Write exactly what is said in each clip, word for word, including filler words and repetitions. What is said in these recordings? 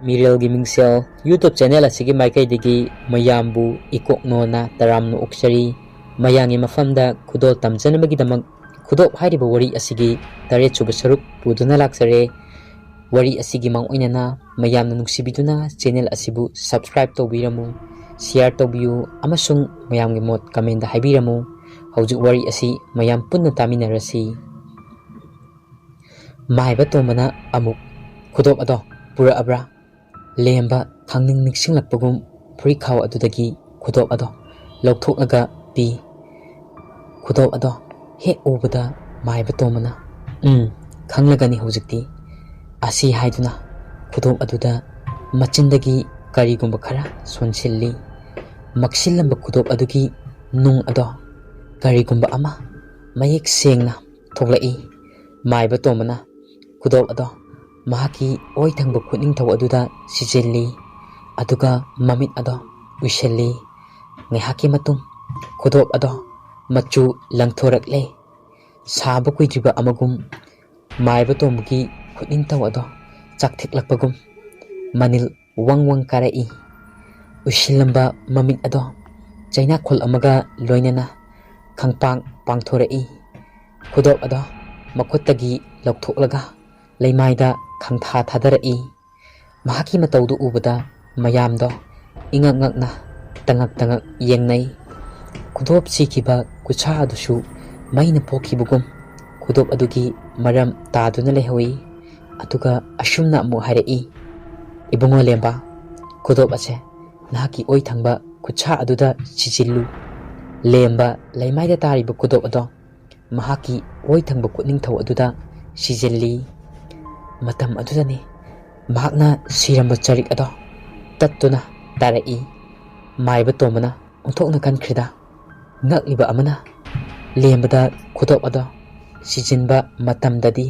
ꯃꯤꯔꯦꯜꯒꯤ ꯃꯤꯡꯁꯦꯜ YouTube channel ꯑꯁꯤꯒꯤ ꯃꯥꯏꯀꯩꯗꯒꯤ ꯃꯌꯥꯝꯕꯨ ꯏꯀꯣꯛꯅꯣꯅ ꯇꯔꯥꯝꯅ ꯑꯣꯛꯆꯔꯤ꯫ ꯃꯌꯥꯝꯒꯤ ꯃꯐꯝꯗ ꯈꯨꯗꯣꯜ ꯇꯝꯖꯅꯕꯒꯤꯗꯃꯛ ꯈꯨꯗꯣꯞ ꯍꯥꯏꯔꯤꯕ ꯋꯥꯔꯤ ꯑꯁꯤꯒꯤ ꯇꯔꯦꯠꯁꯨꯕ ꯁꯔꯨꯛ ꯄꯨꯗꯨꯅ ꯂꯥꯛꯆꯔꯦ꯫ ꯋꯥꯔꯤ ꯑꯁꯤꯒꯤ ꯃꯥꯡ ꯑꯣꯏꯅꯅ ꯃꯌꯥꯝꯅ ꯅꯨꯡꯁꯤꯕꯤꯗꯨꯅ ꯆꯦꯅꯦꯜ ꯑꯁꯤꯕꯨ subscribe ꯇꯧꯕꯤꯔꯝꯃꯨ, share ꯇꯧꯕꯤꯌꯨ ꯑꯃꯁꯨꯡ ꯃꯌꯥꯝꯒꯤ ꯃꯣꯠ comment ꯍꯥꯏꯕꯤꯔꯝꯃꯨ꯫ ꯍꯧꯖꯤꯛ ꯋꯥꯔꯤ ꯑꯁꯤ ꯃꯌꯥꯝ ꯄꯨꯟꯅ ꯇꯥꯃꯤꯟꯅꯔꯁꯤ꯫ ꯃꯥꯏꯕ ꯇꯣꯝꯕꯅ ꯑꯃꯨꯛ ꯈꯨꯗꯣꯞ ꯑꯗꯣ ꯄꯨꯔꯛꯑꯕ꯭ꯔꯥ? ꯂꯦꯝꯕ ꯈꯪꯅꯤꯡ ꯅꯤꯡꯁꯤꯡꯂꯛꯄꯒꯨꯝ ꯐꯨꯔꯤꯠꯈꯥꯎ ꯑꯗꯨꯗꯒꯤ ꯈꯨꯗꯣꯞ ꯑꯗꯣ ꯂꯧꯊꯣꯛꯂꯒ ꯄꯤ꯫ ꯈꯨꯗꯣꯞ ꯑꯗꯣ ꯍꯦꯛ ꯎꯕꯗ ꯃꯥꯏꯕ ꯇꯣꯝꯕꯅ, "ꯎꯝ, ꯈꯪꯂꯒꯅꯤ ꯍꯧꯖꯤꯛꯇꯤ" ꯑꯁꯤ ꯍꯥꯏꯗꯨꯅ ꯈꯨꯗꯣꯞ ꯑꯗꯨꯗ ꯃꯆꯤꯟꯗꯒꯤ ꯀꯔꯤꯒꯨꯝꯕ ꯈꯔ ꯁꯣꯟꯁꯤꯜꯂꯤ꯫ ꯃꯛꯁꯤꯜꯂꯝꯕ ꯈꯨꯗꯣꯞ ꯑꯗꯨꯒꯤ ꯅꯨꯡ ꯑꯗꯣ ꯀꯔꯤꯒꯨꯝꯕ ꯑꯃ ꯃꯌꯦꯛ ꯁꯦꯡꯅ ꯊꯣꯛꯂꯛꯏ꯫ ꯃꯥꯏꯕ ꯇꯣꯝꯕꯅ ꯈꯨꯗꯣꯞ ꯑꯗꯣ ꯃꯍꯥꯛꯀꯤ ꯑꯣꯏ ꯊꯪꯕ ꯈꯨꯠꯅꯤꯡꯊꯧ ꯑꯗꯨꯗ ꯁꯤꯖꯤꯜꯂꯤ, ꯑꯗꯨꯒ ꯃꯃꯤꯠ ꯑꯗꯣ ꯎꯏꯁꯤꯜꯂꯤ꯫ ꯉꯥꯏꯍꯥꯛꯀꯤ ꯃꯇꯨꯡ ꯈꯨꯗꯣꯞ ꯑꯗꯣ ꯃꯆꯨ ꯂꯪꯊꯣꯔꯛꯂꯦ꯫ ꯁꯥꯕ ꯀꯨꯏꯗ꯭ꯔꯤꯕ ꯑꯃꯒꯨꯝ ꯃꯥꯏꯕ ꯇꯣꯝꯕꯒꯤ ꯈꯨꯠꯅꯤꯡꯊꯧ ꯑꯗꯣ ꯆꯥꯛꯊꯦꯛꯂꯛꯄꯒꯨꯝ ꯃꯅꯤꯜ ꯋꯪ ꯋꯪ ꯀꯥꯔꯛꯏ꯫ ꯎꯏꯁꯤꯜꯂꯝꯕ ꯃꯃꯤꯠ ꯑꯗꯣ ꯆꯩꯅꯥꯈꯣꯜ ꯑꯃꯒ ꯂꯣꯏꯅꯅ ꯈꯪꯄꯥꯡ ꯄꯥꯡꯊꯣꯔꯛꯏ꯫ ꯈꯨꯗꯣꯞ ꯑꯗꯣ ꯃꯈꯨꯠꯇꯒꯤ ꯂꯧꯊꯣꯛꯂꯒ ꯂꯩꯃꯥꯏꯗ ꯈꯪꯊꯥ ꯊꯥꯗꯔꯛꯏ꯫ ꯃꯍꯥꯛꯀꯤ ꯃꯇꯧꯗꯨ ꯎꯕꯗ ꯃꯌꯥꯝꯗꯣ ꯏꯉꯛ ꯉꯛꯅ ꯇꯉꯛ ꯇꯉꯛ ꯌꯦꯡꯅꯩ꯫ ꯈꯨꯗꯣꯞ ꯁꯤꯈꯤꯕ ꯈꯨꯠꯁꯥ ꯑꯗꯨꯁꯨ ꯃꯩꯅ ꯄꯣꯛꯈꯤꯕꯒꯨꯝ ꯈꯨꯗꯣꯞ ꯑꯗꯨꯒꯤ ꯃꯔꯝ ꯇꯥꯗꯨꯅ ꯂꯩꯍꯧꯏ꯫ ꯑꯗꯨꯒ ꯑꯁꯨꯝꯅ ꯑꯃꯨꯛ ꯍꯥꯏꯔꯛꯏ, "ꯏꯕꯨꯡꯉꯣ ꯂꯦꯝꯕ, ꯈꯨꯗꯣꯞ ꯑꯁꯦ ꯅꯍꯥꯛꯀꯤ ꯑꯣꯏ ꯊꯪꯕ ꯈꯨꯠꯁꯥ ꯑꯗꯨꯗ ꯁꯤꯖꯤꯜꯂꯨ"꯫ ꯂꯦꯝꯕ ꯂꯩꯃꯥꯏꯗ ꯇꯥꯔꯤꯕ ꯈꯨꯗꯣꯞ ꯑꯗꯣ ꯃꯍꯥꯛꯀꯤ ꯑꯣꯏ ꯊꯪꯕ ꯈꯨꯠꯅꯤꯡꯊꯧ ꯑꯗꯨꯗ ꯁꯤꯖꯤꯜꯂꯤ꯫ ꯃꯇꯝ ꯑꯗꯨꯗꯅꯤ ꯃꯍꯥꯛꯅ ꯁꯤꯔꯝꯕ ꯆꯔꯤꯛ ꯑꯗꯣ ꯇꯠꯇꯨꯅ ꯇꯥꯔꯛꯏ꯫ ꯃꯥꯏꯕ ꯇꯣꯝꯕꯅ ꯑꯣꯟꯊꯣꯛꯅ ꯀꯟꯈ꯭ꯔꯦꯗ꯫ ꯉꯛꯂꯤꯕ ꯑꯃꯅ ꯂꯦꯝꯕꯗ ꯈꯨꯗꯣꯞ ꯑꯗꯣ ꯁꯤꯖꯤꯟꯕ ꯃꯇꯝꯗꯗꯤ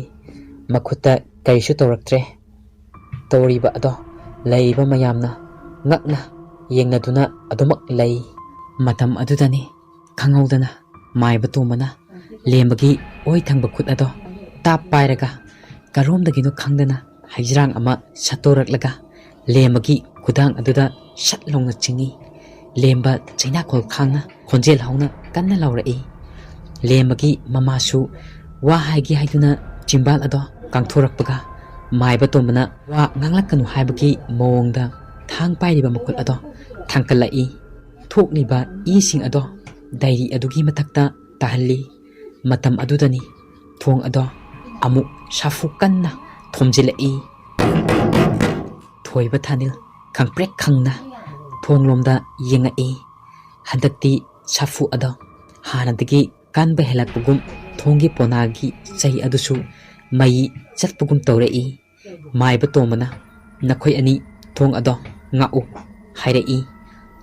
ꯃꯈꯨꯠꯇ ꯀꯔꯤꯁꯨ ꯇꯧꯔꯛꯇ꯭ꯔꯦ꯫ ꯇꯧꯔꯤꯕ ꯑꯗꯣ ꯂꯩꯔꯤꯕ ꯃꯌꯥꯝꯅ ꯉꯛꯅ ꯌꯦꯡꯅꯗꯨꯅ ꯑꯗꯨꯃꯛ ꯂꯩ꯫ ꯃꯇꯝ ꯑꯗꯨꯗꯅꯤ ꯈꯪꯍꯧꯗꯅ ꯃꯥꯏꯕ ꯇꯣꯝꯕꯅ ꯂꯦꯝꯕꯒꯤ ꯑꯣꯏ ꯊꯪꯕ ꯈꯨꯠ ꯑꯗꯣ ꯇꯥꯞ ꯄꯥꯏꯔꯒ ꯀꯔꯣꯝꯗꯒꯤꯅꯣ ꯈꯪꯗꯅ ꯍꯩꯖ꯭ꯔꯥꯡ ꯑꯃ ꯁꯠꯇꯣꯔꯛꯂꯒ ꯂꯦꯝꯕꯒꯤ ꯈꯨꯗꯥꯡ ꯑꯗꯨꯗ ꯁꯠ ꯂꯥꯎꯅ ꯆꯤꯡꯏ꯫ ꯂꯦꯝꯕ ꯆꯩꯅꯥꯈꯣꯜ ꯈꯥꯡꯅ ꯈꯣꯟꯖꯦꯜ ꯍꯧꯅ ꯀꯟꯅ ꯂꯥꯎꯔꯛꯏ꯫ ꯂꯦꯝꯕꯒꯤ ꯃꯃꯥꯁꯨ ꯋꯥ ꯍꯥꯏꯒꯦ ꯍꯥꯏꯗꯨꯅ ꯆꯤꯝꯕꯥꯜ ꯑꯗꯣ ꯀꯥꯡꯊꯣꯔꯛꯄꯒ, ꯃꯥꯏꯕ ꯇꯣꯝꯕꯅ ꯋꯥ ꯉꯥꯡꯂꯛꯀꯅꯨ ꯍꯥꯏꯕꯒꯤ ꯃꯑꯣꯡꯗ ꯊꯥꯡ ꯄꯥꯏꯔꯤꯕ ꯃꯈꯨꯠ ꯑꯗꯣ ꯊꯥꯡꯀꯠꯂꯛꯏ꯫ ꯊꯣꯛꯂꯤꯕ ꯏꯁꯤꯡ ꯑꯗꯣ ꯗꯥꯏꯔꯤ ꯑꯗꯨꯒꯤ ꯃꯊꯛꯇ ꯇꯥꯍꯜꯂꯤ꯫ ꯃꯇꯝ ꯑꯗꯨꯗꯅꯤ ꯊꯣꯡ ꯑꯗꯣ ꯑꯃꯨꯛ ꯁꯥꯐꯨ ꯀꯟꯅ ꯊꯣꯝꯖꯤꯜꯂꯛꯏ꯫ ꯊꯣꯏꯕ ꯊꯥꯅꯤꯜ ꯈꯪꯄ꯭ꯔꯦꯛ ꯈꯪꯅ ꯊꯣꯡꯂꯣꯝꯗ ꯌꯦꯡꯉꯛꯏ꯫ ꯍꯟꯗꯛꯇꯤ ꯁꯥꯐꯨ ꯑꯗꯣ ꯍꯥꯟꯅꯗꯒꯤ ꯀꯟꯕ ꯍꯦꯜꯂꯛꯄꯒꯨꯝ, ꯊꯣꯡꯒꯤ ꯄꯣꯅꯥꯒꯤ ꯆꯩ ꯑꯗꯨꯁꯨ ꯃꯩ ꯆꯠꯄꯒꯨꯝ ꯇꯧꯔꯛꯏ꯫ ꯃꯥꯏꯕ ꯇꯣꯝꯕꯅ, "ꯅꯈꯣꯏ ꯑꯅꯤ ꯊꯣꯡ ꯑꯗꯣ ꯉꯥꯛꯎ" ꯍꯥꯏꯔꯛꯏ꯫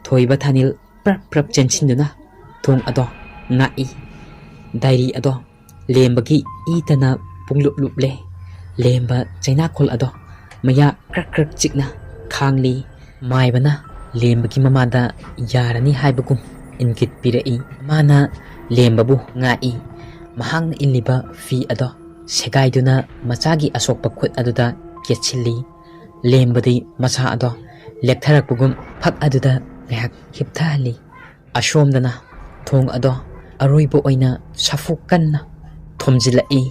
ꯊꯣꯏꯕ ꯊꯥꯅꯤꯜ ꯄ꯭ꯔꯞ ꯄ꯭ꯔꯞ ꯆꯦꯟꯁꯤꯟꯗꯨꯅ ꯊꯣꯡ ꯑꯗꯣ ꯉꯥꯛꯏ꯫ ꯗꯥꯏꯔꯤ ꯑꯗꯣ ꯂꯦꯝꯕꯒꯤ ꯏꯇꯅ ꯄꯨꯡꯂꯨꯞ ꯂꯨꯞꯂꯦ꯫ ꯂꯦꯝꯕ ꯆꯩꯅꯥꯈꯣꯜ ꯑꯗꯣ ꯃꯌꯥ ꯀ꯭ꯔꯛ ꯀ꯭ꯔꯛ ꯆꯤꯛꯅ ꯈꯥꯡꯂꯤ꯫ ꯃꯥꯏꯕꯅ ꯂꯦꯝꯕꯒꯤ ꯃꯃꯥꯗ ꯌꯥꯔꯅꯤ ꯍꯥꯏꯕꯒꯨꯝ ꯏꯪꯒꯤꯠ ꯄꯤꯔꯛꯏ꯫ ꯃꯥꯅ ꯂꯦꯝꯕꯕꯨ ꯉꯥꯛꯏ꯫ ꯃꯍꯥꯛꯅ ꯏꯜꯂꯤꯕ ꯐꯤ ꯑꯗꯣ ꯁꯦꯒꯥꯏꯗꯨꯅ ꯃꯆꯥꯒꯤ ꯑꯁꯣꯛꯄ ꯈꯨꯠ ꯑꯗꯨꯗ ꯀꯦꯠꯁꯤꯜꯂꯤ꯫ ꯂꯦꯝꯕꯗꯤ ꯃꯁꯥ ꯑꯗꯣ ꯂꯦꯛꯊꯔꯛꯄꯒꯨꯝ ꯐꯛ ꯑꯗꯨꯗ ꯉꯥꯏꯍꯥꯛ ꯍꯤꯞꯊꯍꯜꯂꯤ꯫ ꯑꯁꯣꯝꯗꯅ ꯊꯣꯡ ꯑꯗꯣ ꯑꯔꯣꯏꯕ ꯑꯣꯏꯅ ꯁꯥꯐꯨ ꯀꯟꯅ ꯊꯣꯝꯖꯤꯜꯂꯛꯏ꯫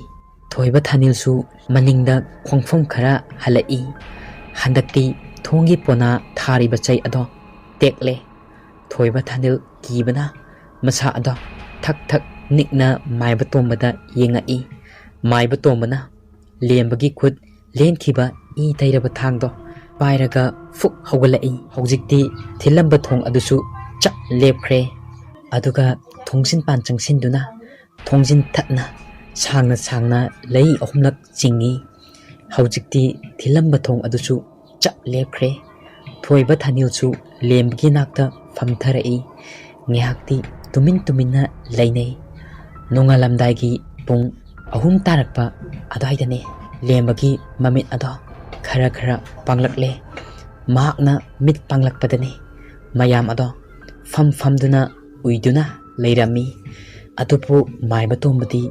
ꯊꯣꯏꯕ ꯊꯥꯅꯤꯜꯁꯨ ꯃꯅꯤꯡꯗ ꯈꯣꯡꯐꯝ ꯈꯔ ꯍꯜꯂꯛꯏ꯫ ꯍꯟꯗꯛꯇꯤ ꯊꯣꯡꯒꯤ ꯄꯣꯅꯥ ꯊꯥꯔꯤꯕ ꯆꯩ ꯑꯗꯣ ꯇꯦꯛꯂꯦ꯫ ꯊꯣꯏꯕ ꯊꯥꯅꯤꯜ ꯀꯤꯕꯅ ꯃꯁꯥ ꯑꯗꯣ ꯊꯛ ꯊꯛ ꯅꯤꯛꯅ ꯃꯥꯏꯕ ꯇꯣꯝꯕꯗ ꯌꯦꯡꯉꯛꯏ꯫ ꯃꯥꯏꯕ ꯇꯣꯝꯕꯅ ꯂꯦꯝꯕꯒꯤ ꯈꯨꯠ ꯂꯦꯟꯈꯤꯕ ꯏ ꯇꯩꯔꯕ ꯊꯥꯡꯗꯣ ꯄꯥꯏꯔꯒ ꯐꯨꯛ ꯍꯧꯒꯠꯂꯛꯏ꯫ ꯍꯧꯖꯤꯛꯇꯤ ꯊꯤꯜꯂꯝꯕ ꯊꯣꯡ ꯑꯗꯨꯁꯨ ꯆꯞ ꯂꯦꯞꯈ꯭ꯔꯦ꯫ ꯑꯗꯨꯒ ꯊꯣꯡꯖꯤꯟ ꯄꯥꯟ ꯆꯪꯁꯤꯟꯗꯨꯅ ꯊꯣꯡꯖꯤꯟ ꯊꯠꯅ ꯁꯥꯡꯅ ꯁꯥꯡꯅ ꯂꯩ ꯑꯍꯨꯝꯂꯛ ꯆꯤꯡꯏ꯫ ꯍꯧꯖꯤꯛꯇꯤ ꯊꯤꯜꯂꯝꯕ ꯊꯣꯡ ꯑꯗꯨꯁꯨ ꯆꯞ ꯂꯦꯞꯈ꯭ꯔꯦ꯫ ꯊꯣꯏꯕ ꯊꯥꯅꯤꯜꯁꯨ ꯂꯦꯝꯕꯒꯤ ꯅꯥꯛꯇ ꯐꯝꯊꯔꯛꯏ꯫ ꯉꯥꯏꯍꯥꯛꯇꯤ ꯇꯨꯃꯤꯟ ꯇꯨꯃꯤꯟꯅ ꯂꯩꯅꯩ꯫ ꯅꯣꯡꯉꯥꯜꯂꯝꯗꯥꯏꯒꯤ ꯄꯨꯡ ꯑꯍꯨꯝ ꯇꯥꯔꯛꯄ ꯑꯗꯨꯋꯥꯏꯗꯅꯤ꯫ ꯂꯦꯝꯕꯒꯤ ꯃꯃꯤꯠ ꯑꯗꯣ ꯈꯔ ꯈꯔ ꯄꯥꯡꯂꯛꯂꯦ꯫ ꯃꯍꯥꯛꯅ ꯃꯤꯠ ꯄꯥꯡꯂꯛꯄꯗꯅꯤ ꯃꯌꯥꯝ ꯑꯗꯣ ꯐꯝ ꯐꯝꯗꯨꯅ ꯎꯏꯗꯨꯅ ꯂꯩꯔꯝꯃꯤ꯫ ꯑꯗꯨꯕꯨ ꯃꯥꯏꯕ ꯇꯣꯝꯕꯗꯤ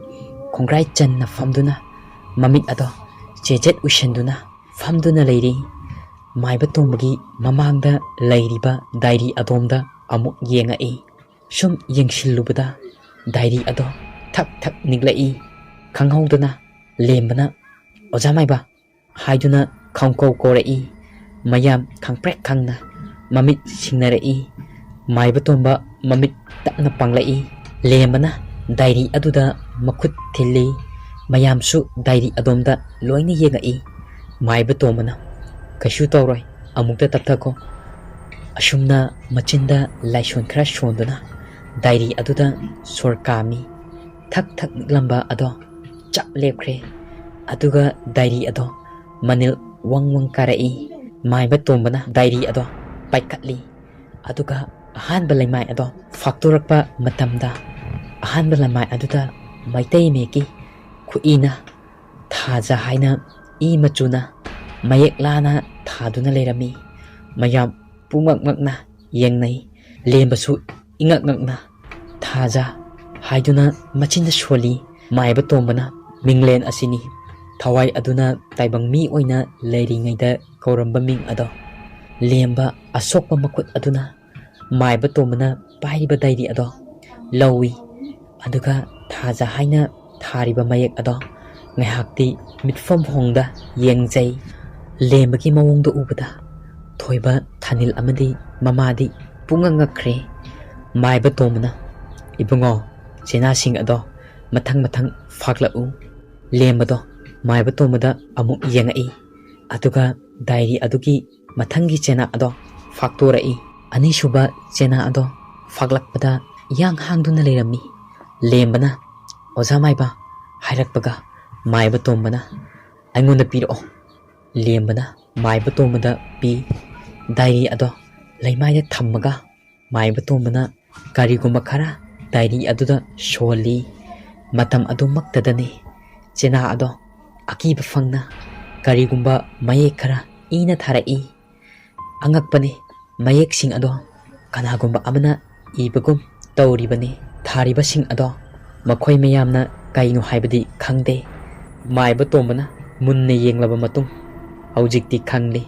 ꯈꯣꯡꯒ꯭ꯔꯥꯏ ꯆꯟꯅ ꯐꯝꯗꯨꯅ ꯃꯃꯤꯠ ꯑꯗꯣ ꯆꯦꯖꯦꯠ ꯎꯏꯁꯟꯗꯨꯅ ꯐꯝꯗꯨꯅ ꯂꯩꯔꯤ꯫ ꯃꯥꯏꯕ ꯇꯣꯝꯕꯒꯤ ꯃꯃꯥꯡꯗ ꯂꯩꯔꯤꯕ ꯗꯥꯏꯔꯤ ꯑꯗꯣꯝꯗ ꯑꯃꯨꯛ ꯌꯦꯡꯉꯛꯏ꯫ ꯁꯨꯝ ꯌꯦꯡꯁꯤꯜꯂꯨꯕꯗ ꯗꯥꯏꯔꯤ ꯑꯗꯣ ꯊꯛ ꯊꯛ ꯅꯤꯛꯂꯛꯏ꯫ ꯈꯪꯍꯧꯗꯅ ꯂꯦꯝꯕꯅ "ꯑꯣꯖꯥ ꯃꯥꯏꯕ" ꯍꯥꯏꯗꯨꯅ ꯈꯪꯀꯧ ꯀꯧꯔꯛꯏ꯫ ꯃꯌꯥꯝ ꯈꯪꯄ꯭ꯔꯦꯛ ꯈꯪꯅ ꯃꯃꯤꯠ ꯁꯤꯡꯅꯔꯛꯏ꯫ ꯃꯥꯏꯕ ꯇꯣꯝꯕ ꯃꯃꯤꯠ ꯇꯞꯅ ꯄꯥꯡꯂꯛꯏ꯫ ꯂꯦꯝꯕꯅ ꯗꯥꯏꯔꯤ ꯑꯗꯨꯗ ꯃꯈꯨꯠ ꯊꯤꯜꯂꯤ꯫ ꯃꯌꯥꯝꯁꯨ ꯗꯥꯏꯔꯤ ꯑꯗꯣꯝꯗ ꯂꯣꯏꯅ ꯌꯦꯡꯉꯛꯏ꯫ ꯃꯥꯏꯕ ꯇꯣꯝꯕꯅ "ꯀꯩꯁꯨ ꯇꯧꯔꯣꯏ, ꯑꯃꯨꯛꯇ ꯇꯞꯊꯈꯣ"꯫ ꯑꯁꯨꯝꯅ ꯃꯆꯤꯟꯗ ꯂꯥꯏꯁꯣꯟ ꯈꯔ ꯁꯣꯟꯗꯨꯅ ꯗꯥꯏꯔꯤ ꯑꯗꯨꯗ ꯁꯣꯔ ꯀꯥꯝꯃꯤ꯫ ꯊꯛ ꯊꯛ ꯅꯤꯛꯂꯝꯕ ꯑꯗꯣ ꯆꯞ ꯂꯦꯞꯈ꯭ꯔꯦ꯫ ꯑꯗꯨꯒ ꯗꯥꯏꯔꯤ ꯑꯗꯣ ꯃꯅꯤꯜ ꯋꯪ ꯋꯪ ꯀꯥꯔꯛꯏ꯫ ꯃꯥꯏꯕ ꯇꯣꯝꯕꯅ ꯗꯥꯏꯔꯤ ꯑꯗꯣ ꯄꯥꯏꯈꯠꯂꯤ꯫ ꯑꯗꯨꯒ ꯑꯍꯥꯟꯕ ꯂꯩꯃꯥꯏ ꯑꯗꯣ ꯐꯥꯛꯇꯣꯔꯛꯄ ꯃꯇꯝꯗ, ꯑꯍꯥꯟꯕ ꯂꯩꯃꯥꯏ ꯑꯗꯨꯗ ꯃꯩꯇꯩ ꯃꯌꯦꯛꯀꯤ ꯈꯨꯠꯏꯅ "ꯊꯥꯖ" ꯍꯥꯏꯅ ꯏ ꯃꯆꯨꯅ ꯃꯌꯦꯛ ꯂꯥꯅ ꯊꯥꯗꯨꯅ ꯂꯩꯔꯝꯃꯤ꯫ ꯃꯌꯥꯝ ꯄꯨꯡꯉꯛ ꯉꯛꯅ ꯌꯦꯡꯅꯩ꯫ ꯂꯦꯝꯕꯁꯨ ꯏꯉꯛ ꯉꯛꯅ "ꯊꯥꯖ" ꯍꯥꯏꯗꯨꯅ ꯃꯆꯤꯟꯗ ꯁꯣꯜꯂꯤ꯫ ꯃꯥꯏꯕ ꯇꯣꯝꯕꯅ ꯃꯤꯡꯂꯦꯟ ꯑꯁꯤꯅꯤ꯫ ꯊꯋꯥꯏ ꯑꯗꯨꯅ ꯇꯥꯏꯕꯪ ꯃꯤ ꯑꯣꯏꯅ ꯂꯩꯔꯤꯉꯩꯗ ꯀꯧꯔꯝꯕ ꯃꯤꯡ ꯑꯗꯣ꯫ ꯂꯦꯝꯕ ꯑꯁꯣꯛꯄ ꯃꯈꯨꯠ ꯑꯗꯨꯅ ꯃꯥꯏꯕ ꯇꯣꯝꯕꯅ ꯄꯥꯏꯔꯤꯕ ꯗꯥꯏꯔꯤ ꯑꯗꯣ ꯂꯧꯏ꯫ ꯑꯗꯨꯒ "ꯊꯥꯖ" ꯍꯥꯏꯅ ꯊꯥꯔꯤꯕ ꯃꯌꯦꯛ ꯑꯗꯣ ꯉꯥꯏꯍꯥꯛꯇꯤ ꯃꯤꯠꯐꯝ ꯍꯣꯡꯗ ꯌꯦꯡꯖꯩ꯫ ꯂꯦꯝꯕꯒꯤ ꯃꯑꯣꯡꯗꯣ ꯎꯕꯗ ꯊꯣꯏꯕ, ꯊꯥꯅꯤꯜ ꯑꯃꯗꯤ ꯃꯃꯥꯗꯤ ꯄꯨꯡꯉꯛ ꯉꯛꯈ꯭ꯔꯦ꯫ ꯃꯥꯏꯕ ꯇꯣꯝꯕꯅ "ꯏꯕꯨꯡꯉꯣ, ꯆꯦꯅꯥꯁꯤꯡ ꯑꯗꯣ ꯃꯊꯪ ꯃꯊꯪ ꯐꯥꯛꯂꯛꯎ"꯫ ꯂꯦꯝꯕꯗꯣ ꯃꯥꯏꯕ ꯇꯣꯝꯕꯗ ꯑꯃꯨꯛ ꯌꯦꯡꯉꯛꯏ꯫ ꯑꯗꯨꯒ ꯗꯥꯏꯔꯤ ꯑꯗꯨꯒꯤ ꯃꯊꯪꯒꯤ ꯆꯦꯅꯥ ꯑꯗꯣ ꯐꯥꯛꯇꯣꯔꯛꯏ꯫ ꯑꯅꯤꯁꯨꯕ ꯆꯦꯅꯥ ꯑꯗꯣ ꯐꯥꯛꯂꯛꯄꯗ ꯏꯍꯥꯡ ꯍꯥꯡꯗꯨꯅ ꯂꯩꯔꯝꯃꯤ꯫ ꯂꯦꯝꯕꯅ "ꯑꯣꯖꯥ ꯃꯥꯏꯕ" ꯍꯥꯏꯔꯛꯄꯒ ꯃꯥꯏꯕ ꯇꯣꯝꯕꯅ "ꯑꯩꯉꯣꯟꯗ ꯄꯤꯔꯛꯑꯣ"꯫ ꯂꯦꯝꯕꯅ ꯃꯥꯏꯕ ꯇꯣꯝꯕꯗ ꯄꯤ꯫ ꯗꯥꯏꯔꯤ ꯑꯗꯣ ꯂꯩꯃꯥꯏꯗ ꯊꯝꯃꯒ ꯃꯥꯏꯕ ꯇꯣꯝꯕꯅ ꯀꯔꯤꯒꯨꯝꯕ ꯈꯔ ꯗꯥꯏꯔꯤ ꯑꯗꯨꯗ ꯁꯣꯜꯂꯤ꯫ ꯃꯇꯝ ꯑꯗꯨꯃꯛꯇꯗꯅꯤ ꯆꯦꯅꯥ ꯑꯗꯣ ꯑꯀꯤꯕ ꯐꯪꯅ ꯀꯔꯤꯒꯨꯝꯕ ꯃꯌꯦꯛ ꯈꯔ ꯏꯅ ꯊꯥꯔꯛꯏ꯫ ꯑꯉꯛꯄꯅꯤ, ꯃꯌꯦꯛꯁꯤꯡ ꯑꯗꯣ ꯀꯅꯥꯒꯨꯝꯕ ꯑꯃꯅ ꯏꯕꯒꯨꯝ ꯇꯧꯔꯤꯕꯅꯤ꯫ ꯊꯥꯔꯤꯕꯁꯤꯡ ꯑꯗꯣ ꯃꯈꯣꯏ ꯃꯌꯥꯝꯅ ꯀꯩꯅꯣ ꯍꯥꯏꯕꯗꯤ ꯈꯪꯗꯦ꯫ ꯃꯥꯏꯕ ꯇꯣꯝꯕꯅ ꯃꯨꯟꯅ ꯌꯦꯡꯂꯕ ꯃꯇꯨꯡ ꯍꯧꯖꯤꯛꯇꯤ ꯈꯪꯂꯤ꯫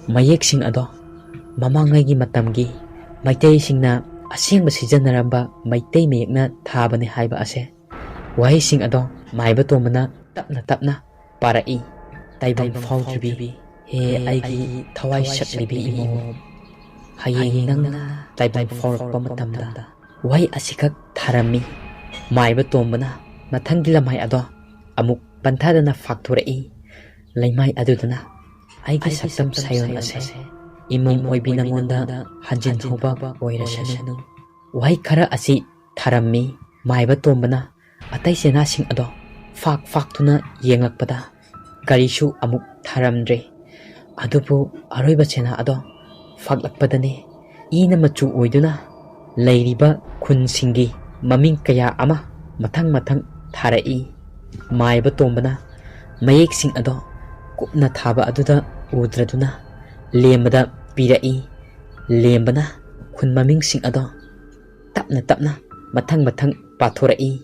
ꯃꯌꯦꯛꯁꯤꯡ ꯑꯗꯣ ꯃꯃꯥꯡꯉꯩꯒꯤ ꯃꯇꯝꯒꯤ ꯃꯩꯇꯩꯁꯤꯡꯅ ꯑꯁꯦꯡꯕ ꯁꯤꯖꯤꯟꯅꯔꯝꯕ ꯃꯩꯇꯩ ꯃꯌꯦꯛꯅ ꯊꯥꯕꯅꯤ ꯍꯥꯏꯕ ꯑꯁꯦ꯫ ꯋꯥꯍꯩꯁꯤꯡ ꯑꯗꯣ ꯃꯥꯏꯕ ꯇꯣꯝꯕꯅ ꯇꯞꯅ ꯇꯞꯅ ꯄꯥꯔꯛꯏ꯫ ꯇꯥꯏꯕꯪ ꯐꯥꯎꯗ꯭ꯔꯤꯕꯤ, ꯍꯦ ꯑꯩꯒꯤ ꯊꯋꯥꯏ ꯁꯛꯂꯤꯕꯤ ꯏꯃꯣꯝ, ꯍꯌꯦꯡ ꯅꯪꯅ ꯇꯥꯏꯕꯪ ꯐꯥꯎꯔꯛꯄ ꯃꯇꯝꯗ꯫ ꯋꯥꯍꯩ ꯑꯁꯤꯈꯛ ꯊꯥꯔꯝꯃꯤ꯫ ꯃꯥꯏꯕ ꯇꯣꯝꯕꯅ ꯃꯊꯪꯒꯤ ꯂꯃꯥꯏ ꯑꯗꯣ ꯑꯃꯨꯛ ꯄꯟꯊꯗꯅ ꯐꯥꯛꯊꯣꯔꯛꯏ꯫ ꯂꯩꯃꯥꯏ ꯑꯗꯨꯗꯅ ꯑꯩꯒꯤ ꯁꯛꯇꯝ ꯁꯥꯌꯣꯟ ꯑꯁꯦ ꯏꯃꯣꯝ ꯑꯣꯏꯕꯤ ꯅꯉꯣꯟꯗ ꯍꯟꯖꯤꯟꯍꯧꯕ ꯑꯣꯏꯔꯁꯅꯨ꯫ ꯋꯥꯍꯩ ꯈꯔ ꯑꯁꯤ ꯊꯥꯔꯝꯃꯤ꯫ ꯃꯥꯏꯕ ꯇꯣꯝꯕꯅ ꯑꯇꯩ ꯆꯦꯅꯥꯁꯤꯡ ꯑꯗꯣ ꯐꯥꯛ ꯐꯥꯛꯇꯨꯅ ꯌꯦꯡꯂꯛꯄꯗ ꯀꯔꯤꯁꯨ ꯑꯃꯨꯛ ꯊꯥꯔꯝꯗ꯭ꯔꯦ꯫ ꯑꯗꯨꯕꯨ ꯑꯔꯣꯏꯕ ꯆꯦꯅꯥ ꯑꯗꯣ ꯐꯥꯛꯂꯛꯄꯗꯅꯤ ꯏꯅ ꯃꯆꯨ ꯑꯣꯏꯗꯨꯅ ꯂꯩꯔꯤꯕ ꯈꯨꯟꯁꯤꯡꯒꯤ ꯃꯃꯤꯡ ꯀꯌꯥ ꯑꯃ ꯃꯊꯪ ꯃꯊꯪ ꯊꯥꯔꯛꯏ꯫ ꯃꯥꯏꯕ ꯇꯣꯝꯕꯅ ꯃꯌꯦꯛꯁꯤꯡ ꯑꯗꯣ ꯀꯨꯞꯅ ꯊꯥꯕ ꯑꯗꯨꯗ ꯎꯗ꯭ꯔꯗꯨꯅ ꯂꯦꯝꯕꯗ ꯄꯤꯔꯛꯏ꯫ ꯂꯦꯝꯕꯅ ꯈꯨꯟ ꯃꯃꯤꯡꯁꯤꯡ ꯑꯗꯣ ꯇꯞꯅ ꯇꯞꯅ ꯃꯊꯪ ꯃꯊꯪ ꯄꯥꯊꯣꯔꯛꯏ꯫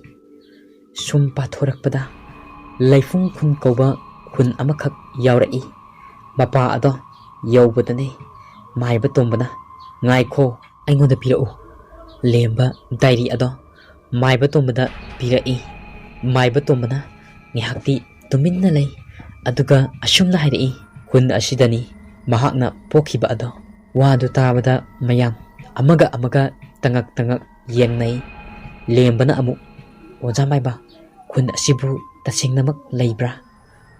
ꯁꯨꯝ ꯄꯥꯊꯣꯔꯛꯄꯗ ꯂꯩꯐꯨꯡ ꯈꯨꯟ ꯀꯧꯕ ꯈꯨꯟ ꯑꯃꯈꯛ ꯌꯥꯎꯔꯛꯏ꯫ ꯃꯄꯥ ꯑꯗꯣ ꯌꯧꯕꯗꯅꯤ ꯃꯥꯏꯕ ꯇꯣꯝꯕꯅ, "ꯉꯥꯏꯈꯣ, ꯑꯩꯉꯣꯟꯗ ꯄꯤꯔꯛꯎ꯫" ꯂꯦꯝꯕ ꯗꯥꯏꯔꯤ ꯑꯗꯣ ꯃꯥꯏꯕ ꯇꯣꯝꯕꯗ ꯄꯤꯔꯛꯏ꯫ ꯃꯥꯏꯕ ꯇꯣꯝꯕꯅ ꯉꯥꯏꯍꯥꯛꯇꯤ ꯇꯨꯃꯤꯟꯅ ꯂꯩ꯫ ꯑꯗꯨꯒ ꯑꯁꯨꯝꯅ ꯍꯥꯏꯔꯛꯏ, "ꯈꯨꯟ ꯑꯁꯤꯗꯅꯤ ꯃꯍꯥꯛꯅ ꯄꯣꯛꯈꯤꯕ ꯑꯗꯣ꯫" ꯋꯥꯗꯨ ꯇꯥꯕꯗ ꯃꯌꯥꯝ ꯑꯃꯒ ꯑꯃꯒ ꯇꯉꯛ ꯇꯉꯛ ꯌꯦꯡꯅꯩ꯫ ꯂꯦꯝꯕꯅ ꯑꯃꯨꯛ, "ꯑꯣꯖꯥ ꯃꯥꯏꯕ, ꯈꯨꯟ ꯑꯁꯤꯕꯨ ꯇꯁꯦꯡꯅꯃꯛ ꯂꯩꯕ꯭ꯔꯥ?"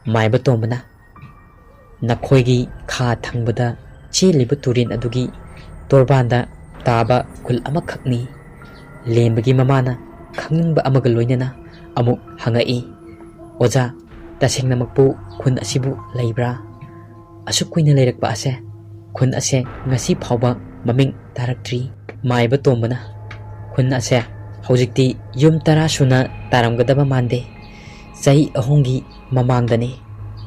ꯃꯥꯏꯕ ꯇꯣꯝꯕꯅ, "ꯅꯈꯣꯏꯒꯤ ꯈꯥ ꯊꯪꯕꯗ ꯆꯦꯜꯂꯤꯕ ꯇꯨꯔꯦꯟ ꯑꯗꯨꯒꯤ ꯇꯣꯔꯕꯥꯟꯗ ꯇꯥꯕ ꯈꯨꯜ ꯑꯃꯈꯛꯅꯤ꯫" ꯂꯦꯝꯕꯒꯤ ꯃꯃꯥꯅ ꯈꯪꯅꯤꯡꯕ ꯑꯃꯒ ꯂꯣꯏꯅꯅ ꯑꯃꯨꯛ ꯍꯪꯉꯛꯏ, "ꯑꯣꯖꯥ, ꯇꯁꯦꯡꯅꯃꯛꯄꯨ ꯈꯨꯟ ꯑꯁꯤꯕꯨ ꯂꯩꯕ꯭ꯔꯥ? ꯑꯁꯨꯛ ꯀꯨꯏꯅ ꯂꯩꯔꯛꯄ ꯑꯁꯦ, ꯈꯨꯟ ꯑꯁꯦ ꯉꯁꯤ ꯐꯥꯎꯕ ꯃꯃꯤꯡ ꯇꯥꯔꯛꯇ꯭ꯔꯤ꯫" ꯃꯥꯏꯕ ꯇꯣꯝꯕꯅ, "ꯈꯨꯟ ꯑꯁꯦ ꯍꯧꯖꯤꯛꯇꯤ ꯌꯨꯝ ꯇꯔꯥ ꯁꯨꯅ ꯇꯥꯔꯝꯒꯗꯕ ꯃꯥꯟꯗꯦ꯫ ꯆꯍꯤ ꯑꯍꯨꯝꯒꯤ ꯃꯃꯥꯡꯗꯅꯤ꯫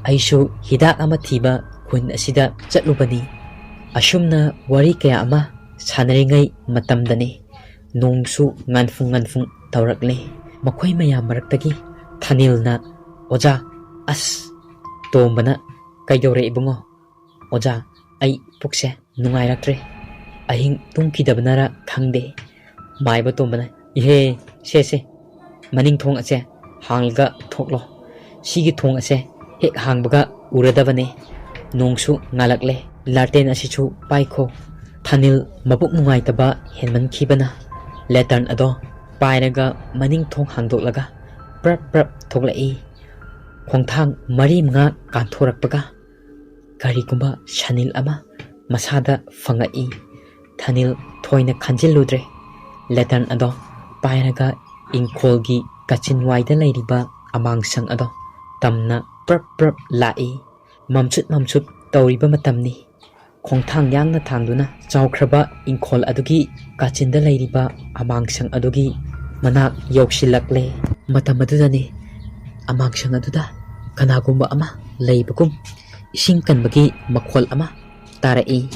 ꯑꯩꯁꯨ ꯍꯤꯗꯥꯛ ꯑꯃ ꯊꯤꯕ ꯈꯨꯟ ꯑꯁꯤꯗ ꯆꯠꯂꯨꯕꯅꯤ꯫ ꯑꯁꯨꯝꯅ ꯋꯥꯔꯤ ꯀꯌꯥ ꯑꯃ ꯁꯥꯟꯅꯔꯤꯉꯩ ꯃꯇꯝꯗꯅꯤ ꯅꯣꯡꯁꯨ ꯉꯥꯟꯐꯨꯡ ꯉꯥꯟꯐꯨꯡ ꯇꯧꯔꯛꯂꯦ꯫" ꯃꯈꯣꯏ ꯃꯌꯥꯝ ꯃꯔꯛꯇꯒꯤ ꯊꯥꯅꯤꯜꯅ, "ꯑꯣꯖꯥ, ꯑꯁ!" ꯇꯣꯝꯕꯅ, "ꯀꯩꯗꯧꯔꯦ ꯏꯕꯨꯡꯉꯣ?" "ꯑꯣꯖꯥ, ꯑꯩ ꯄꯨꯛꯁꯦ ꯅꯨꯡꯉꯥꯏꯔꯛꯇ꯭ꯔꯦ꯫ ꯑꯍꯤꯡ ꯇꯨꯝꯈꯤꯗꯕꯅꯔ ꯈꯪꯗꯦ, ꯃꯥꯏꯕ ꯇꯣꯝꯕꯅ, "ꯏꯍꯦ, ꯁꯦ ꯁꯦ, ꯃꯅꯤꯡ ꯊꯣꯡ ꯑꯁꯦ ꯍꯥꯡꯂꯒ ꯊꯣꯛꯂꯣ꯫ ꯁꯤꯒꯤ ꯊꯣꯡ ꯑꯁꯦ ꯍꯦꯛ ꯍꯥꯡꯕꯒ ꯎꯔꯗꯕꯅꯦ꯫ ꯅꯣꯡꯁꯨ ꯉꯥꯜꯂꯛꯂꯦ꯫ ꯂꯥꯇꯦꯟ ꯑꯁꯤꯁꯨ ꯄꯥꯏꯈꯣ꯫" ꯊꯥꯅꯤꯜ ꯃꯕꯨꯛ ꯅꯨꯡꯉꯥꯏꯇꯕ ꯍꯦꯟꯃꯟꯈꯤꯕꯅ ꯂꯦꯇꯔꯟ ꯑꯗꯣ ꯄꯥꯏꯔꯒ ꯃꯅꯤꯡ ꯊꯣꯡ ꯍꯥꯡꯗꯣꯛꯂꯒ ꯄ꯭ꯔꯞ ꯄ꯭ꯔꯞ ꯊꯣꯛꯂꯛꯏ꯫ ꯈꯣꯡꯊꯥꯡ ꯃꯔꯤ ꯃꯉꯥ ꯀꯥꯟꯊꯣꯔꯛꯄꯒ ꯀꯔꯤꯒꯨꯝꯕ ꯁꯅꯤꯜ ꯑꯃ ꯃꯁꯥꯗ ꯐꯪꯉꯛꯏ꯫ ꯊꯥꯅꯤꯜ ꯊꯣꯏꯅ ꯈꯟꯖꯤꯜꯂꯨꯗ꯭ꯔꯦ꯫ ꯂꯦꯇꯔꯟ ꯑꯗꯣ ꯄꯥꯏꯔꯒ ꯏꯪꯈꯣꯜꯒꯤ ꯀꯥꯆꯤꯟ ꯋꯥꯏꯗ ꯂꯩꯔꯤꯕ ꯑꯃꯥꯡꯁꯪ ꯑꯗꯣ ꯇꯝꯅ ꯄ꯭ꯔꯞ ꯄ꯭ꯔꯞ ꯂꯥꯛꯏ꯫ ꯃꯝꯁꯨꯠ ꯃꯝꯁꯨꯠ ꯇꯧꯔꯤꯕ ꯃꯇꯝꯅꯤ꯫ ꯈꯣꯡꯊꯥꯡ ꯌꯥꯡꯅ ꯊꯥꯡꯗꯨꯅ ꯆꯥꯎꯈ꯭ꯔꯕ ꯏꯪꯈꯣꯜ ꯑꯗꯨꯒꯤ ꯀꯥꯆꯤꯟꯗ ꯂꯩꯔꯤꯕ ꯑꯃꯥꯡꯁꯪ ꯑꯗꯨꯒꯤ ꯃꯅꯥꯛ ꯌꯧꯁꯤꯜꯂꯛꯂꯦ꯫ ꯃꯇꯝ ꯑꯗꯨꯗꯅꯤ ꯑꯃꯥꯡꯁꯪ ꯑꯗꯨꯗ ꯀꯅꯥꯒꯨꯝꯕ ꯑꯃ ꯂꯩꯕꯒꯨꯝ ꯏꯁꯤꯡ ꯀꯟꯕꯒꯤ ꯃꯈꯣꯜ ꯑꯃ ꯇꯥꯔꯛꯏ꯫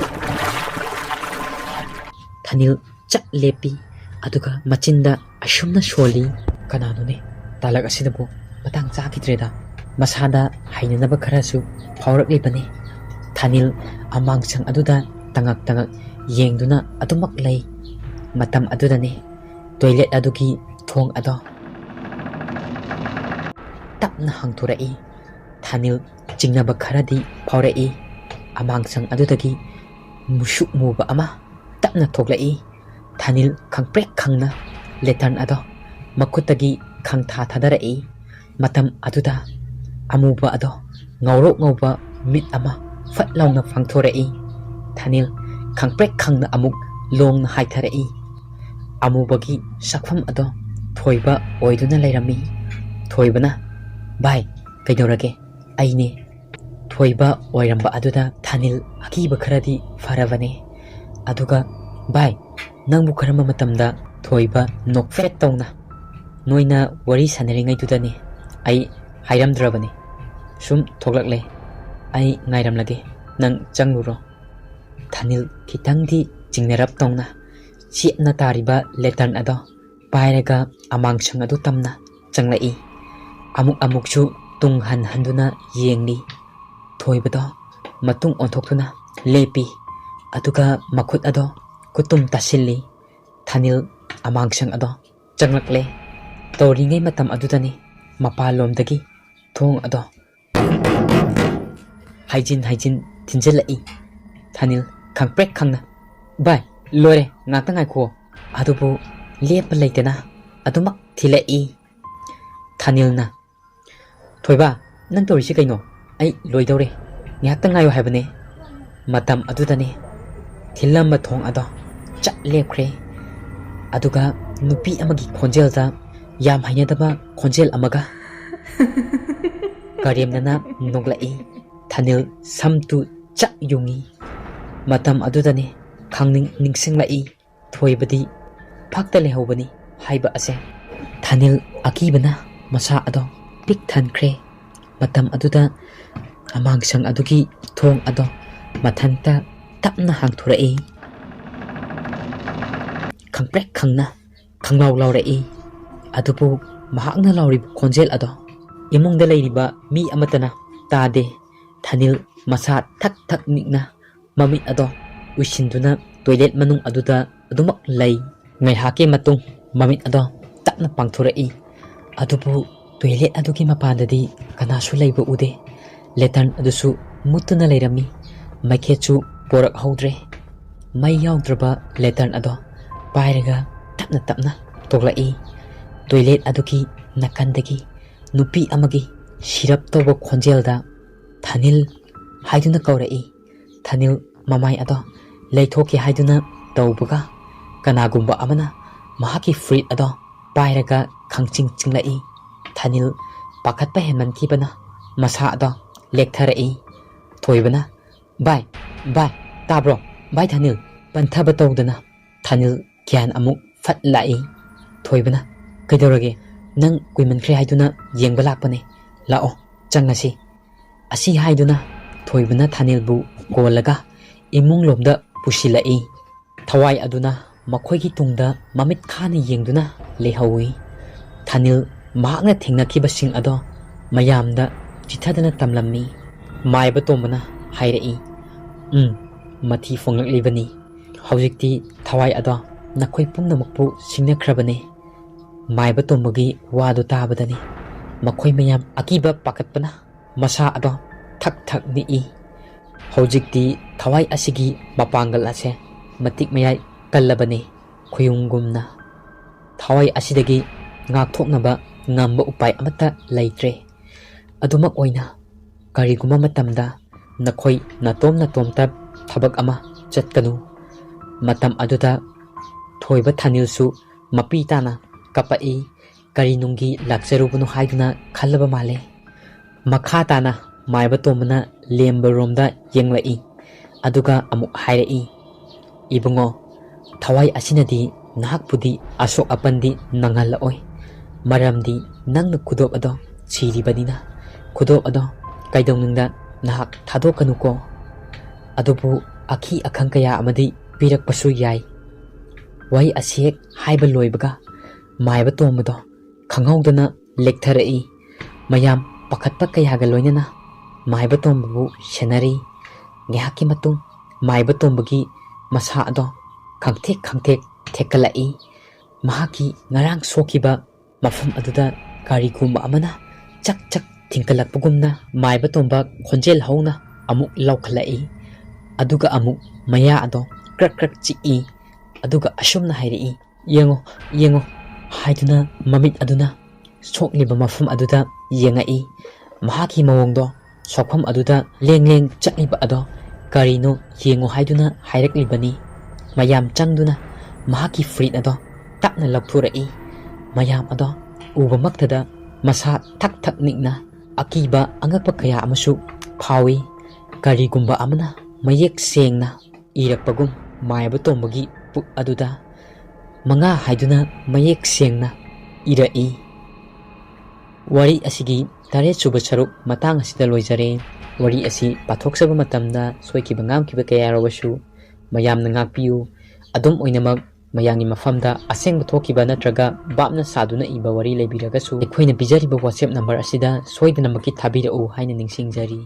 ꯊꯥꯅꯤꯜ ꯆꯞ ꯂꯦꯞꯄꯤ꯫ ꯑꯗꯨꯒ ꯃꯆꯤꯟꯗ ꯑꯁꯨꯝꯅ ꯁꯣꯜꯂꯤ, "ꯀꯅꯥꯅꯣꯅꯦ? ꯇꯥꯂꯛ ꯑꯁꯤꯗꯕꯨ ꯃꯇꯥꯡ ꯆꯥꯈꯤꯗ꯭ꯔꯦꯗ꯫" ꯃꯁꯥꯗ ꯍꯩꯅꯅꯕ ꯈꯔꯁꯨ ꯐꯥꯎꯔꯛꯂꯤꯕꯅꯤ꯫ ꯊꯥꯅꯤꯜ ꯑꯃꯥꯡꯁꯪ ꯑꯗꯨꯗ ꯇꯉꯛ ꯇꯉꯛ ꯌꯦꯡꯗꯨꯅ ꯑꯗꯨꯃꯛ ꯂꯩ꯫ ꯃꯇꯝ ꯑꯗꯨꯗꯅꯤ ꯇꯣꯏꯂꯦꯠ ꯑꯗꯨꯒꯤ ꯊꯣꯡ ꯑꯗꯣ ꯇꯞꯅ ꯍꯥꯡꯗꯣꯔꯛꯏ꯫ ꯊꯥꯅꯤꯜ ꯆꯤꯡꯅꯕ ꯈꯔꯗꯤ ꯐꯥꯎꯔꯛꯏ꯫ ꯑꯃꯥꯡꯁꯪ ꯑꯗꯨꯗꯒꯤ ꯃꯨꯁꯨꯛ ꯃꯨꯕ ꯑꯃ ꯇꯞꯅ ꯊꯣꯛꯂꯛꯏ꯫ ꯊꯥꯅꯤꯜ ꯈꯪꯄ꯭ꯔꯦꯛ ꯈꯪꯅ ꯂꯦꯇꯔꯟ ꯑꯗꯣ ꯃꯈꯨꯠꯇꯒꯤ ꯈꯪꯊꯥ ꯊꯥꯗꯔꯛꯏ꯫ ꯃꯇꯝ ꯑꯗꯨꯗ ꯑꯃꯨꯕ ꯑꯗꯣ ꯉꯧꯔꯣꯛ ꯉꯧꯕ ꯃꯤꯠ ꯑꯃ ꯐꯠ ꯂꯥꯎꯅ ꯄꯥꯡꯊꯣꯔꯛꯏ꯫ ꯊꯥꯅꯤꯜ ꯈꯪꯄ꯭ꯔꯦꯛ ꯈꯪꯅ ꯑꯃꯨꯛ ꯂꯣꯡꯅ ꯍꯥꯏꯊꯔꯛꯏ꯫ ꯑꯃꯨꯕꯒꯤ ꯁꯛꯐꯝ ꯑꯗꯣ ꯊꯣꯏꯕ ꯑꯣꯏꯗꯨꯅ ꯂꯩꯔꯝꯃꯤ꯫ ꯊꯣꯏꯕꯅ, "ꯚꯥꯏ, ꯀꯩꯗꯧꯔꯒꯦ? ꯑꯩꯅꯦ꯫" ꯊꯣꯏꯕ ꯑꯣꯏꯔꯝꯕ ꯑꯗꯨꯗ ꯊꯥꯅꯤꯜ ꯑꯀꯤꯕ ꯈꯔꯗꯤ ꯐꯔꯕꯅꯤ꯫ ꯑꯗꯨꯒ, "ꯚꯥꯏ, ꯅꯪꯕꯨ ꯀꯔꯝꯕ ꯃꯇꯝꯗ?" ꯊꯣꯏꯕ ꯅꯣꯛꯐꯦꯠ ꯇꯧꯅ, "ꯅꯣꯏꯅ ꯋꯥꯔꯤ ꯁꯥꯟꯅꯔꯤꯉꯩꯗꯨꯗꯅꯤ꯫ ꯑꯩ ꯍꯥꯏꯔꯝꯗ꯭ꯔꯕꯅꯤ꯫ ꯁꯨꯝ ꯊꯣꯛꯂꯛꯂꯦ꯫ ꯑꯩ ꯉꯥꯏꯔꯝꯂꯒꯦ꯫ ꯅꯪ ꯆꯪꯂꯨꯔꯣ꯫" ꯊꯥꯅꯤꯜ ꯈꯤꯇꯪꯗꯤ ꯆꯤꯡꯅꯔꯞ ꯇꯧꯅ ꯆꯦꯠꯅ ꯇꯥꯔꯤꯕ ꯂꯦꯇꯔꯟ ꯑꯗꯣ ꯄꯥꯏꯔꯒ ꯑꯃꯥꯡꯁꯪ ꯑꯗꯨ ꯇꯝꯅ ꯆꯪꯂꯛꯏ꯫ ꯑꯃꯨꯛ ꯑꯃꯨꯛꯁꯨ ꯇꯨꯡ ꯍꯟ ꯍꯟꯗꯨꯅ ꯌꯦꯡꯂꯤ꯫ ꯊꯣꯏꯕꯗꯣ ꯃꯇꯨꯡ ꯑꯣꯟꯊꯣꯛꯇꯨꯅ ꯂꯦꯞꯄꯤ꯫ ꯑꯗꯨꯒ ꯃꯈꯨꯠ ꯑꯗꯣ ꯈꯨꯇꯨꯝ ꯇꯥꯁꯤꯜꯂꯤ꯫ ꯊꯥꯅꯤꯜ ꯑꯃꯥꯡꯁꯪ ꯑꯗꯣ ꯆꯪꯂꯛꯂꯦ꯫ ꯇꯧꯔꯤꯉꯩ ꯃꯇꯝ ꯑꯗꯨꯗꯅꯤ ꯃꯄꯥꯟꯂꯣꯝꯗꯒꯤ ꯊꯣꯡ ꯑꯗꯣ ꯍꯥꯏꯖꯤꯟ ꯍꯥꯏꯖꯤꯟ ꯊꯤꯟꯖꯤꯜꯂꯛꯏ꯫ ꯊꯥꯅꯤꯜ ꯈꯪꯄ꯭ꯔꯦꯛ ꯈꯪꯅ, "ꯚꯥꯏ, ꯂꯣꯏꯔꯦ, ꯉꯥꯛꯇ ꯉꯥꯏꯈꯣ꯫ ꯑꯗꯨꯕꯨ ꯂꯦꯞꯄ ꯂꯩꯇꯅ ꯑꯗꯨꯃꯛ ꯊꯤꯜꯂꯛꯏ꯫" ꯊꯥꯅꯤꯜꯅ, "ꯊꯣꯏꯕ, ꯅꯪ ꯇꯧꯔꯤꯁꯤ ꯀꯩꯅꯣ? ꯑꯩ ꯂꯣꯏꯗꯧꯔꯦ, ꯉꯥꯏꯍꯥꯛꯇ ꯉꯥꯏꯌꯨ ꯍꯥꯏꯕꯅꯦ꯫" ꯃꯇꯝ ꯑꯗꯨꯗꯅꯤ ꯊꯤꯜꯂꯝꯕ ꯊꯣꯡ ꯑꯗꯣ ꯆꯠ ꯂꯦꯞꯈ꯭ꯔꯦ꯫ ꯑꯗꯨꯒ ꯅꯨꯄꯤ ꯑꯃꯒꯤ ꯈꯣꯟꯖꯦꯜꯗ, ꯌꯥꯝ ꯍꯩꯅꯗꯕ ꯈꯣꯟꯖꯦꯜ ꯑꯃꯒ ꯀꯔꯦꯝꯅꯅ ꯅꯣꯛꯂꯛꯏ꯫ ꯊꯥꯅꯤꯜ ꯁꯝꯇꯨ ꯆꯥꯛ ꯌꯨꯡꯏ꯫ ꯃꯇꯝ ꯑꯗꯨꯗꯅꯤ ꯈꯪꯅꯤꯡ ꯅꯤꯡꯁꯤꯡꯂꯛꯏ, ꯊꯣꯏꯕꯗꯤ ꯐꯛꯇ ꯂꯩꯍꯧꯕꯅꯤ ꯍꯥꯏꯕ ꯑꯁꯦ꯫ ꯊꯥꯅꯤꯜ ꯑꯀꯤꯕꯅ ꯃꯁꯥ ꯑꯗꯣ ꯄꯤꯛ ꯊꯟꯈ꯭ꯔꯦ꯫ ꯃꯇꯝ ꯑꯗꯨꯗ ꯑꯃꯥꯡꯁꯪ ꯑꯗꯨꯒꯤ ꯊꯣꯡ ꯑꯗꯣ ꯃꯊꯟꯇ ꯇꯞꯅ ꯍꯥꯡꯊꯣꯔꯛꯏ꯫ ꯈꯪꯄ꯭ꯔꯦꯛ ꯈꯪꯅ ꯈꯪꯂꯥꯎ ꯂꯥꯎꯔꯛꯏ꯫ ꯑꯗꯨꯕꯨ ꯃꯍꯥꯛꯅ ꯂꯥꯎꯔꯤꯕ ꯈꯣꯟꯖꯦꯜ ꯑꯗꯣ ꯏꯃꯨꯡꯗ ꯂꯩꯔꯤꯕ ꯃꯤ ꯑꯃꯠꯇꯅ ꯇꯥꯗꯦ꯫ ꯊꯥꯅꯤꯜ ꯃꯁꯥ ꯊꯛ ꯊꯛ ꯅꯤꯛꯅ ꯃꯃꯤꯠ ꯑꯗꯣ ꯎꯏꯁꯤꯟꯗꯨꯅ ꯇꯣꯏꯂꯦꯠ ꯃꯅꯨꯡ ꯑꯗꯨꯗ ꯑꯗꯨꯃꯛ ꯂꯩ꯫ ꯉꯥꯏꯍꯥꯛꯀꯤ ꯃꯇꯨꯡ ꯃꯃꯤꯠ ꯑꯗꯣ ꯇꯞꯅ ꯄꯥꯡꯊꯣꯔꯛꯏ꯫ ꯑꯗꯨꯕꯨ ꯇꯣꯏꯂꯦꯠ ꯑꯗꯨꯒꯤ ꯃꯄꯥꯟꯗꯗꯤ ꯀꯅꯥꯁꯨ ꯂꯩꯕ ꯎꯗꯦ꯫ ꯂꯦꯇꯔꯟ ꯑꯗꯨꯁꯨ ꯃꯨꯠꯇꯨꯅ ꯂꯩꯔꯝꯃꯤ꯫ ꯃꯩꯈꯦꯠꯁꯨ ꯄꯣꯔꯛꯍꯧꯗ꯭ꯔꯦ꯫ ꯃꯩ ꯌꯥꯎꯗ꯭ꯔꯕ ꯂꯦꯇꯔꯟ ꯑꯗꯣ ꯄꯥꯏꯔꯒ ꯇꯞꯅ ꯇꯞꯅ ꯊꯣꯛꯂꯛꯏ꯫ ꯇꯣꯏꯂꯦꯠ ꯑꯗꯨꯒꯤ ꯅꯥꯀꯟꯗꯒꯤ ꯅꯨꯄꯤ ꯑꯃꯒꯤ ꯁꯤꯔꯞ ꯇꯧꯕ ꯈꯣꯟꯖꯦꯜꯗ "ꯊꯥꯅꯤꯜ" ꯍꯥꯏꯗꯨꯅ ꯀꯧꯔꯛꯏ꯫ ꯊꯥꯅꯤꯜ ꯃꯃꯥꯏ ꯑꯗꯣ ꯂꯩꯊꯣꯛꯀꯦ ꯍꯥꯏꯗꯨꯅ ꯇꯧꯕꯒ ꯀꯅꯥꯒꯨꯝꯕ ꯑꯃꯅ ꯃꯍꯥꯛꯀꯤ ꯐꯨꯔꯤꯠ ꯑꯗꯣ ꯄꯥꯏꯔꯒ ꯈꯪꯆꯤꯡ ꯆꯤꯡꯂꯛꯏ꯫ ꯊꯥꯅꯤꯜ ꯄꯥꯈꯠꯄ ꯍꯦꯟꯃꯟꯈꯤꯕꯅ ꯃꯁꯥ ꯑꯗꯣ ꯂꯦꯛꯊꯔꯛꯏ꯫ ꯊꯣꯏꯕꯅ, "ꯚꯥꯏ, ꯚꯥꯏ, ꯇꯥꯕ꯭ꯔꯣ? ꯚꯥꯏ ꯊꯥꯅꯤꯜ!" ꯄꯟꯊꯕ ꯇꯧꯗꯅ ꯊꯥꯅꯤꯜ ꯒ꯭ꯌꯥꯟ ꯑꯃꯨꯛ ꯐꯠ ꯂꯥꯛꯏ꯫ ꯊꯣꯏꯕꯅ, "ꯀꯩꯗꯧꯔꯒꯦ? ꯅꯪ ꯀꯨꯏꯃꯟꯈ꯭ꯔꯦ ꯍꯥꯏꯗꯨꯅ ꯌꯦꯡꯕ ꯂꯥꯛꯄꯅꯦ꯫ ꯂꯥꯛꯑꯣ, ꯆꯪꯉꯁꯤ꯫" ꯑꯁꯤ ꯍꯥꯏꯗꯨꯅ ꯊꯣꯏꯕꯅ ꯊꯥꯅꯤꯜꯕꯨ ꯀꯣꯜꯂꯒ ꯏꯃꯨꯡꯂꯣꯝꯗ ꯄꯨꯁꯤꯜꯂꯛꯏ꯫ ꯊꯋꯥꯏ ꯑꯗꯨꯅ ꯃꯈꯣꯏꯒꯤ ꯇꯨꯡꯗ ꯃꯃꯤꯠ ꯈꯥꯅ ꯌꯦꯡꯗꯨꯅ ꯂꯩꯍꯧꯏ꯫ ꯊꯥꯅꯤꯜ ꯃꯍꯥꯛꯅ ꯊꯦꯡꯅꯈꯤꯕꯁꯤꯡ ꯑꯗꯣ ꯃꯌꯥꯝꯗ ꯆꯤꯊꯗꯅ ꯇꯝꯂꯝꯃꯤ꯫ ꯃꯥꯏꯕ ꯇꯣꯝꯕꯅ ꯍꯥꯏꯔꯛꯏ, ꯎꯝ, ꯃꯊꯤ ꯐꯣꯡꯂꯛꯂꯤꯕꯅꯤ꯫ ꯍꯧꯖꯤꯛꯇꯤ ꯊꯋꯥꯏ ꯑꯗꯣ ꯅꯈꯣꯏ ꯄꯨꯝꯅꯃꯛꯄꯨ ꯁꯤꯡꯅꯈ꯭ꯔꯕꯅꯤ꯫ ꯃꯥꯏꯕ ꯇꯣꯝꯕꯒꯤ ꯋꯥꯗꯨ ꯇꯥꯕꯗꯅꯤ ꯃꯈꯣꯏ ꯃꯌꯥꯝ ꯑꯀꯤꯕ ꯄꯥꯈꯠꯄꯅ ꯃꯁꯥ ꯑꯗꯣ ꯊꯛ ꯊꯛ ꯅꯤꯛꯏ꯫ ꯍꯧꯖꯤꯛꯇꯤ ꯊꯋꯥꯏ ꯑꯁꯤꯒꯤ ꯃꯄꯥꯡꯒꯜ ꯑꯁꯦ ꯃꯇꯤꯛ ꯃꯌꯥꯏ ꯀꯜꯂꯕꯅꯤ, ꯈꯨꯌꯨꯝꯒꯨꯝꯅ꯫ ꯊꯋꯥꯏ ꯑꯁꯤꯗꯒꯤ ꯉꯥꯛꯊꯣꯛꯅꯕ ꯉꯝꯕ ꯎꯄꯥꯏ ꯑꯃꯠꯇ ꯂꯩꯇ꯭ꯔꯦ꯫ ꯑꯗꯨꯃꯛ ꯑꯣꯏꯅ, ꯀꯔꯤꯒꯨꯝꯕ ꯃꯇꯝꯗ ꯅꯈꯣꯏ ꯅꯇꯣꯝ ꯅꯇꯣꯝꯇ ꯊꯕꯛ ꯑꯃ ꯆꯠꯀꯅꯨ꯫ ꯃꯇꯝ ꯑꯗꯨꯗ ꯊꯣꯏꯕ ꯊꯥꯅꯤꯜꯁꯨ ꯃꯄꯤ ꯇꯥꯅ ꯀꯞꯄꯛꯏ꯫ ꯀꯔꯤ ꯅꯨꯡꯒꯤ ꯂꯥꯛꯆꯔꯨꯕꯅꯣ ꯍꯥꯏꯗꯨꯅ ꯈꯜꯂꯕ ꯃꯥꯜꯂꯦ꯫ ꯃꯈꯥ ꯇꯥꯅ ꯃꯥꯏꯕ ꯇꯣꯝꯕꯅ ꯂꯦꯝꯕꯔꯣꯝꯗ ꯌꯦꯡꯂꯛꯏ, ꯑꯗꯨꯒ ꯑꯃꯨꯛ ꯍꯥꯏꯔꯛꯏ, "ꯏꯕꯨꯡꯉꯣ, ꯊꯋꯥꯏ ꯑꯁꯤꯅꯗꯤ ꯅꯍꯥꯛꯄꯨꯗꯤ ꯑꯁꯣꯛ ꯑꯄꯟꯗꯤ ꯅꯪꯍꯜꯂꯛꯑꯣꯏ, ꯃꯔꯝꯗꯤ ꯅꯪꯅ ꯈꯨꯗꯣꯞ ꯑꯗꯣ ꯁꯤꯔꯤꯕꯅꯤꯅ꯫ ꯈꯨꯗꯣꯞ ꯑꯗꯣ ꯀꯩꯗꯧꯅꯨꯡꯗ ꯅꯍꯥꯛ ꯊꯥꯗꯣꯛꯀꯅꯨꯀꯣ꯫ ꯑꯗꯨꯕꯨ ꯑꯈꯤ ꯑꯈꯪ ꯀꯌꯥ ꯑꯃꯗꯤ ꯄꯤꯔꯛꯄꯁꯨ ꯌꯥꯏ"꯫ ꯋꯥꯍꯩ ꯑꯁꯤ ꯍꯦꯛ ꯍꯥꯏꯕ ꯂꯣꯏꯕꯒ ꯃꯥꯏꯕ ꯇꯣꯝꯕꯗꯣ ꯈꯪꯍꯧꯗꯅ ꯂꯦꯛꯊꯔꯛꯏ꯫ ꯃꯌꯥꯝ ꯄꯥꯈꯠꯄ ꯀꯌꯥꯒ ꯂꯣꯏꯅꯅ ꯃꯥꯏꯕ ꯇꯣꯝꯕꯕꯨ ꯁꯦꯟꯅꯔꯤ꯫ ꯉꯥꯏꯍꯥꯛꯀꯤ ꯃꯇꯨꯡ ꯃꯥꯏꯕ ꯇꯣꯝꯕꯒꯤ ꯃꯁꯥ ꯑꯗꯣ ꯈꯪꯊꯦꯛ ꯈꯪꯊꯦꯛ ꯊꯦꯛꯀꯠꯂꯛꯏ꯫ ꯃꯍꯥꯛꯀꯤ ꯉꯔꯥꯡ ꯁꯣꯛꯈꯤꯕ ꯃꯐꯝ ꯑꯗꯨꯗ ꯀꯔꯤꯒꯨꯝꯕ ꯑꯃꯅ ꯆꯛ ꯆꯛ ꯊꯤꯡꯀꯠꯂꯛꯄꯒꯨꯝꯅ ꯃꯥꯏꯕ ꯇꯣꯝꯕ ꯈꯣꯟꯖꯦꯜ ꯍꯧꯅ ꯑꯃꯨꯛ ꯂꯥꯎꯈꯠꯂꯛꯏ꯫ ꯑꯗꯨꯒ ꯑꯃꯨꯛ ꯃꯌꯥ ꯑꯗꯣ ꯀ꯭ꯔꯛ ꯀ꯭ꯔꯛ ꯆꯤꯛꯏ꯫ ꯑꯗꯨꯒ ꯑꯁꯨꯝꯅ ꯍꯥꯏꯔꯛꯏ, "ꯌꯦꯡꯉꯣ, ꯌꯦꯡꯉꯣ" ꯍꯥꯏꯗꯨꯅ ꯃꯃꯤꯠ ꯑꯗꯨꯅ ꯁꯣꯛꯂꯤꯕ ꯃꯐꯝ ꯑꯗꯨꯗ ꯌꯦꯡꯉꯛꯏ꯫ ꯃꯍꯥꯛꯀꯤ ꯃꯑꯣꯡꯗꯣ, ꯁꯣꯛꯐꯝ ꯑꯗꯨꯗ ꯂꯦꯡ ꯂꯦꯡ ꯆꯠꯂꯤꯕ ꯑꯗꯣ ꯀꯔꯤꯅꯣ ꯌꯦꯡꯉꯨ ꯍꯥꯏꯗꯨꯅ ꯍꯥꯏꯔꯛꯂꯤꯕꯅꯤ꯫ ꯃꯌꯥꯝ ꯆꯪꯗꯨꯅ ꯃꯍꯥꯛꯀꯤ ꯐꯨꯔꯤꯠ ꯑꯗꯣ ꯇꯞꯅ ꯂꯧꯊꯣꯔꯛꯏ꯫ ꯃꯌꯥꯝ ꯑꯗꯣ ꯎꯕꯃꯛꯇꯗ ꯃꯁꯥ ꯊꯛ ꯊꯛ ꯅꯤꯛꯅ ꯑꯀꯤꯕ ꯑꯉꯛꯄ ꯀꯌꯥ ꯑꯃꯁꯨ ꯐꯥꯎꯏ꯫ ꯀꯔꯤꯒꯨꯝꯕ ꯑꯃꯅ ꯃꯌꯦꯛ ꯁꯦꯡꯅ ꯏꯔꯛꯄꯒꯨꯝ ꯃꯥꯏꯕ ꯇꯣꯝꯕꯒꯤ ꯄꯨꯛ ꯑꯗꯨꯗ "ꯃꯉꯥ" ꯍꯥꯏꯗꯨꯅ ꯃꯌꯦꯛ ꯁꯦꯡꯅ ꯏꯔꯛꯏ꯫ ꯋꯥꯔꯤ ꯑꯁꯤꯒꯤ ꯇꯔꯦꯠ ꯁꯨꯕ ꯁꯔꯨꯛ ꯃꯇꯥꯡ ꯑꯁꯤꯗ ꯂꯣꯏꯖꯔꯦ꯫ ꯋꯥꯔꯤ ꯑꯁꯤ ꯄꯥꯊꯣꯛꯆꯕ ꯃꯇꯝꯗ ꯁꯣꯏꯈꯤꯕ ꯉꯥꯝꯈꯤꯕ ꯀꯌꯥ ꯌꯥꯎꯔꯕꯁꯨ ꯃꯌꯥꯝꯅ ꯉꯥꯛꯄꯤꯌꯨ꯫ ꯑꯗꯨꯝ ꯑꯣꯏꯅꯃꯛ, ꯃꯌꯥꯝꯒꯤ ꯃꯐꯝꯗ ꯑꯁꯦꯡꯕ ꯊꯣꯛꯈꯤꯕ ꯅꯠꯇ꯭ꯔꯒ ꯚꯥꯞꯅ ꯁꯥꯗꯨꯅ ꯏꯕ ꯋꯥꯔꯤ ꯂꯩꯕꯤꯔꯒꯁꯨ ꯑꯩꯈꯣꯏꯅ ꯄꯤꯖꯔꯤꯕ WhatsApp ꯅꯝꯕꯔ ꯑꯁꯤꯗ ꯁꯣꯏꯗꯅꯃꯛꯀꯤ ꯊꯥꯕꯤꯔꯛꯎ ꯍꯥꯏꯅ ꯅꯤꯡꯁꯤꯡꯖꯔꯤ꯫